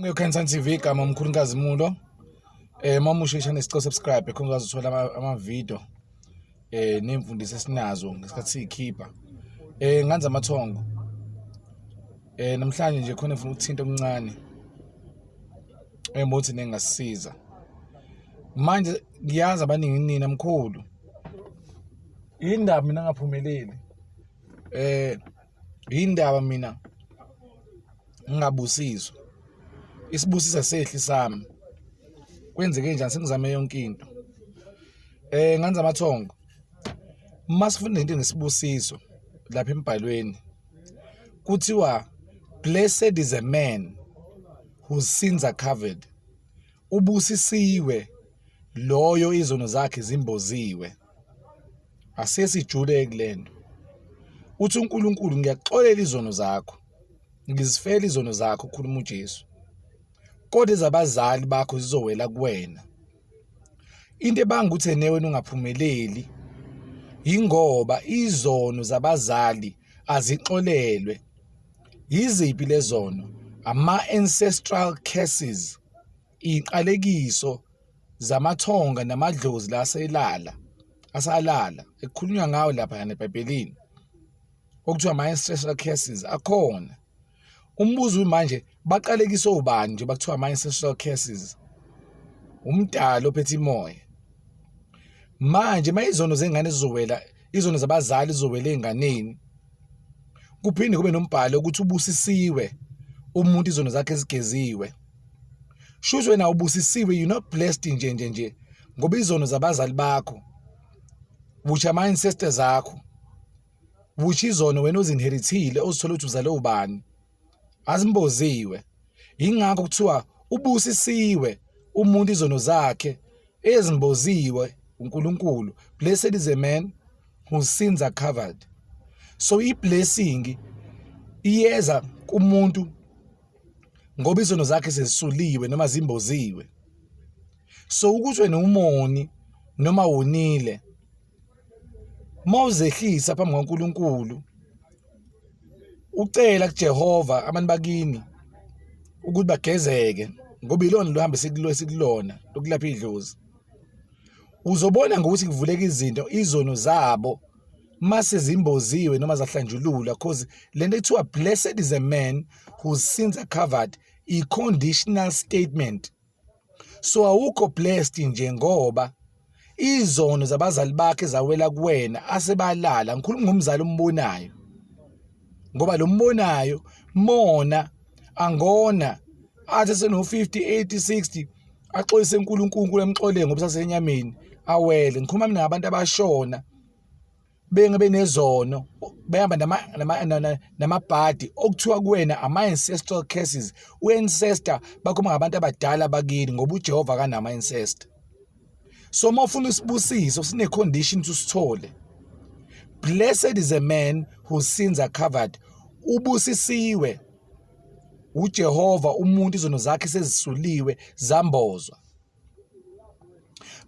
Ngiyokhanyisa TV, igama umkhulu Nkazimulo. Mamusha shane sicela subscribe khona uzothola ama video nemfundiso esinazo ngesikhathi siyikhipha. Nganza amathongo. Namhlanje nje khona ngifuna ukuthinta okuncane. Embothi nengasisiza. Manje ngiyazi abaningi nina mkhulu. Indaba mina ngaphumeleli. Yindaba mina ngingabusiswa. Isibusiso sehli sami. Kwenzeke njani? Sengizame yonke into. Nganza amathongo. Masifunda into ngesibusiso lapha embhalweni kuthiwa, "Blessed is a man whose sins are covered." Ubusisiwe loyo izono zakhe zimboziwe. Asesijule kulento. Uthi uNkulunkulu, "Ngiyaxolela izono zakho, ngizifela izono zakho," ukhuluma uJesu, "kodwa ezabazali bakho zizowela kuwena." Into ebanga ukuthi ene wena ungaphumeleli yingoba izono zabazali azixolelwe. Yiziphi lezono? Ama-ancestral curses, iqalekiso zamathonga namadlozi la aselala, asalala, ekukhulunywa ngawo lapha eBhayibhelini, okuthiwa ama-ancestral curses akhona. Umbuzo manje, baqalekiswe ubani nje bakuthiwa ama-ancestral curses? Umdali ophethe imoya. Manje uma izono zengane zizowela, izono zabazali zizowela ey'nganeni, kuphinde kube nombhalo ukuthi ubusisiwe umuntu izono zakhe zigeziwe. Shuthi wena ubusisiwe, you not blessed nje nje nje ngoba izono zabazali bakho, which ama-ancestors akho, which izono wena ozinherithile, ozithola ukuthi uzale ubani, azimboziwe. Yingakho kuthiwa ubusisiwe umuntu izono zakhe ezimboziwe uNkulunkulu. Blessed is a man whose sins are covered. So i-blessing iyeza kumuntu ngoba izono zakhe sezisuliwe noma zimboziwe. So ukuthi wena umoni noma wonile, mawuzehlisa phambi kwaNkulunkulu, ucela kuJehova abantu bakini ukuthi bagezeke, ngoba ilona lohambe sikulo esikulona lokulapha idlozi, uzobona ngokuthi kuvuleka izinto izono zabo mase zimboziwe noma zahlanjululwa, cause lento ethiwa "Blessed is a man whose sins are covered" i-conditional statement. So awukho blessed nje ngoba izono zabazali bakhe zawela kuwena asebalala. Ngikhuluma ngomzali ombonayo, ngoba lo mbonayo mona angona athi seno 50, 80, 60 axolise uNkulunkulu, emxolele ngoba sasenyameni awele. Ngikhuluma mina ngabantu abashona benge benezono, behamba namabhadi okuthiwa kuwena ama-ancestral curses. U-ancestor bakhuluma ngabantu abadala bakini, ngoba uJehova kanama-ancestor. So uma ufuna isibusiso, sine-condition ukuthi usithole. Blessed is a man whose sins are covered. Ubusisiwe uJehova umuntu izono zakhe sezisuliwe, zambozwa.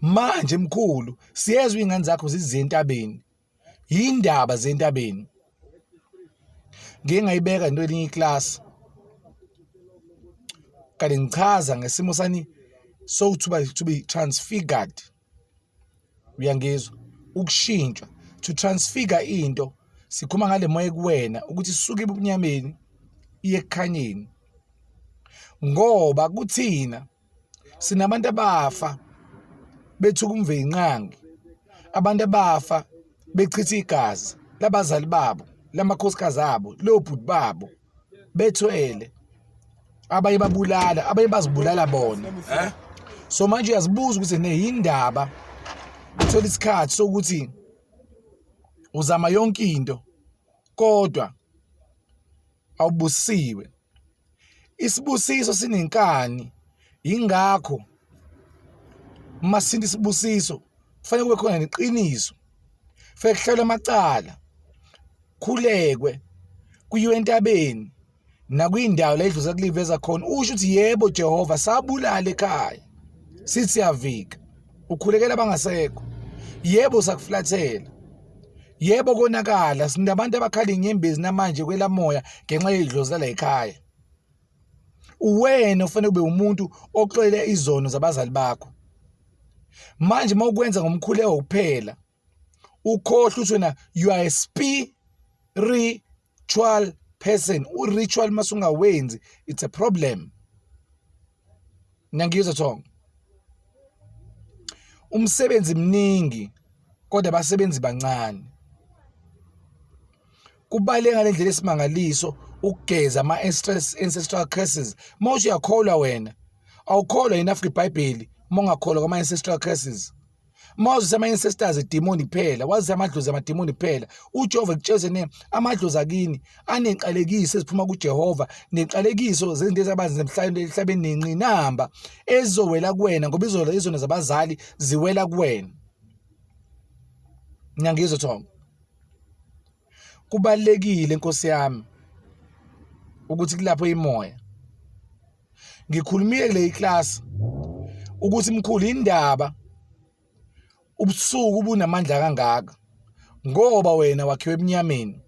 Manje mkhulu, siyezwa iy'ngane zakho ziziye entabeni, yindaba zentabeni. Ngike ngayibeka into elinye iklasi kade ngichaza ngesimo sani sokuthiwa to be transfigured. Uyangizwa? Ukushintshwa, to transfigure into, sikhuluma ngale moya kuwena ukuthi isuke ebumnyameni iye ekukhanyeni, ngoba kuthina sinabantu abafa bethuka uMvelinqangi, abantu abafa bechitha igazi labazali babo, lamakhosikazi abo, lobhuti babo, bethwele, abanye babulala, abanye bazibulala bona. So manje uyazibuza ukuthi neyindaba uthola isikhathi sokuthi uzama yonke into kodwa awubusiwe. Isibusiso sinenkani, ingakho uma sisinda isibusiso kufanele kube khona neqiniso, kufanele kuhlolwe amacala, khulekwe, kuyiwe entabeni nakwindawo la idlozi kuliveza khona, usho ukuthi, "Yebo Jehova, sabulala ekhaya, sithi siyavika." Ukhulekela abangasekho. Yebo, sakuflathela, yebo, konakala. Sinabantu abakhala inyembezi namanje kwelamoya ngenxa yedlozi lala ekhaya. Uwena ofanele ube umuntu oxolele izono zabazali bakho. Manje uma ukwenza ngomkhuleko kuphela, ukhohlwa ukuthi wena you are a spiritual person. U-ritual uma sungawenzi, it's a problem. Niyangizwa Thongo? Umsebenzi mningi kodwa abasebenzi bancane. Kubaluleke ngale ndlela esimangaliso ukugeza ama-ancestral curses. Uma uthi uyakholwa wena, awukholwa yini afika iBhayibheli uma ungakholwa kwama-ancestral curses? Uma wazisa ama-ancestors idimoni kuphela, wazisa amadlozi amadimoni kuphela, uJehova ekutsheze ne amadlozi akini aneqalekiso eziphuma kuJehova, neqalekiso zezinto ezabazi emhlabeni nenqinamba ezizowela kuwena ngoba izono izono zabazali ziwela kuwena. Ngiyangizwa Thongo. Kubalekile Nkosi yami ukuthi kulapho imoya. Ngikhulumile kule class ukuthi mkhulu indaba ubusuku bunamandla kangaka ngoba wena wakhiwe emnyameni,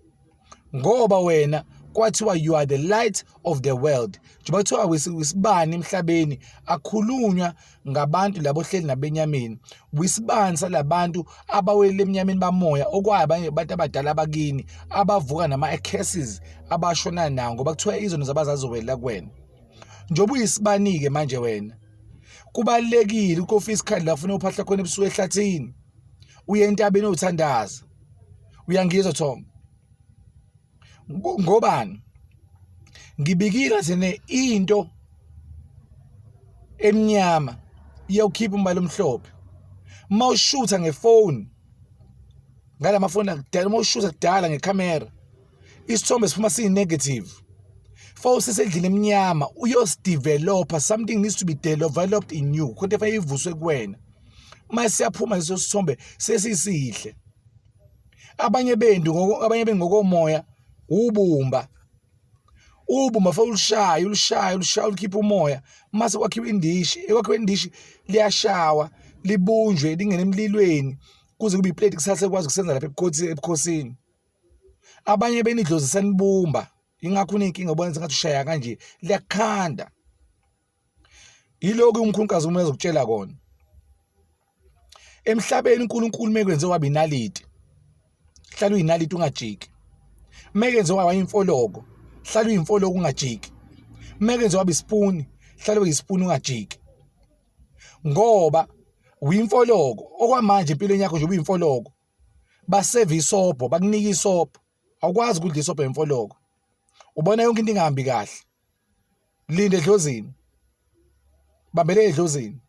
ngoba wena kwathiwa you are the light of the world. Njengoba kuthiwa wisibani emhlabeni, akhulunywa ngabantu labo ohleli nabenyameni, wisibani salabantu abawelele emnyameni bamoya, okwayo abanye abantu abadala abakini abavuka nama-curses abashona nawo, ngoba kuthiwa izono zabazali zowelela kuwena. Njengoba uyisibani-ke manje wena, kubalulekile ukofika isikhathi la ufuna uphahla khona ebusuku ehlathini, uye entabeni uyothandaza. Uyangizwa Thongo? Ngobani? Ngibikile ngathi into emnyama iyawukhipha umbala omhlophe. Uma ushutha ngefoni ngalamafoni akudala, uma ushutha kudala ngekhamera, isithombe siphuma siyi-negative. Fa usesendlini emnyama uyosidevelopa, something needs to be developed in you, khona into efanele ivuswe kuwena. Uma siyaphuma leso sithombe sesisihle. Abanye bendu abanye bengokomoya ubumba, ubumba fa ulushaye ulushaye ulushaye ulikhipha umoya, mase kwakhiwa indishi, ekwakhiwa indishi liyashawa libunjwe lingene emlilweni kuze kube iplate kusasa ekwazi ukusenza lapha ebukhosini. Abanye benidlozi sanibumba, ingakho uney'nkinga ubona sengathi ushaya kanje, liyakukhanda. Yilokhu umkhulukazi uma ezokutshela kona. Emhlabeni uNkulunkulu mekwenze waba inaliti, hlala uyinaliti ungajiki. Mekenze waba imfoloko, hlala uyimfoloko ungajiki. Mekenze waba isipuni, hlala uyisipuni ungajiki. Ngoba uyimfoloko okwamanje empilweni yakho nje ubuyimfoloko. Baseva isobho, bakunika isobho. Awukwazi ukudla isobho emfoloko. Ubona yonke into ingahambi kahle. Linda edlozini. Bambelela edlozini.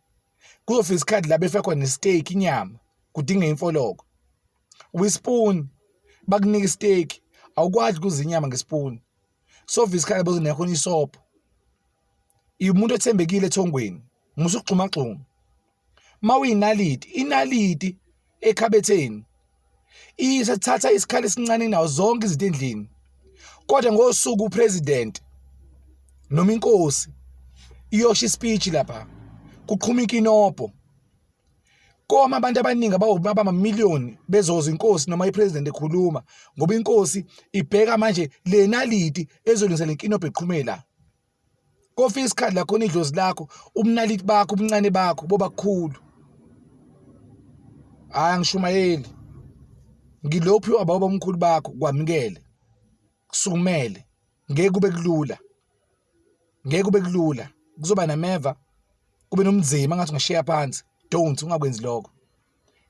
Kuzofika isikhathi la befe khona nesteak inyama, kudinga imfoloko. Uyispoon, bakunika isteak, awukwazi ukudla inyama ngespoon. Sofika isikhathi bozonika khona isobho. Umuntu othembekile ethongweni, musa ukugxumagxuma. Mawuyinaliti, inaliti ekhabetheni isathatha isikhala esincane nawo zonke izinto endlini, kodwa ngosuku upresident noma inkosi iyosho ispeech lapha kuqhuma inkinobho, koma abantu abaningi abamamiliyoni bezozwa inkosi noma ipresident ekhuluma, ngoba inkosi ibheka manje le naliti ezolungisa le nkinobho eqhume la. Kofika isikhathi la khona idlozi lakho, ubunaliti bakho, ubuncane bakho boba kukhulu. Hhayi, angishumayeli, ngilophi ababamkhulu bakho, kwamukele, kusukumele. Ngeke kube kulula, ngeke kube kulula, kuzoba nameva, kube nomzima ngathi ungashiya phansi. Don't, ungakwenzi lokho.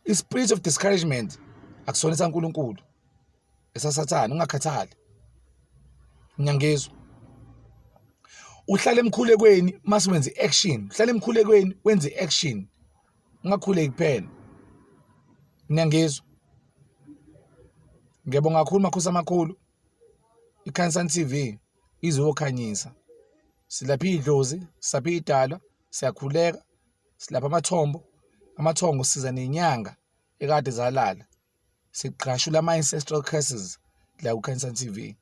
I-spirit of discouragement akusona esaNkulunkulu, esaSathane. Ungakhathali, ngiyangizwa. Uhlale emkhulekweni mase wenza i-action, uhlale emkhulekweni wenze i-action, ungakhuleki kuphela. Ngiyangizwa. Ngiyabonga kakhulu makhosi amakhulu, iKhanyisani TV izokhanyisa. Silapha idlozi, silapha idalwa, siyakhuleka, silapha amathombo, amathongo siza nenyanga ekade zalala. Siqhashula ama-ancestral curses la kuKhanyisani TV.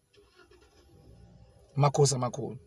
Amakhosi amakhulu.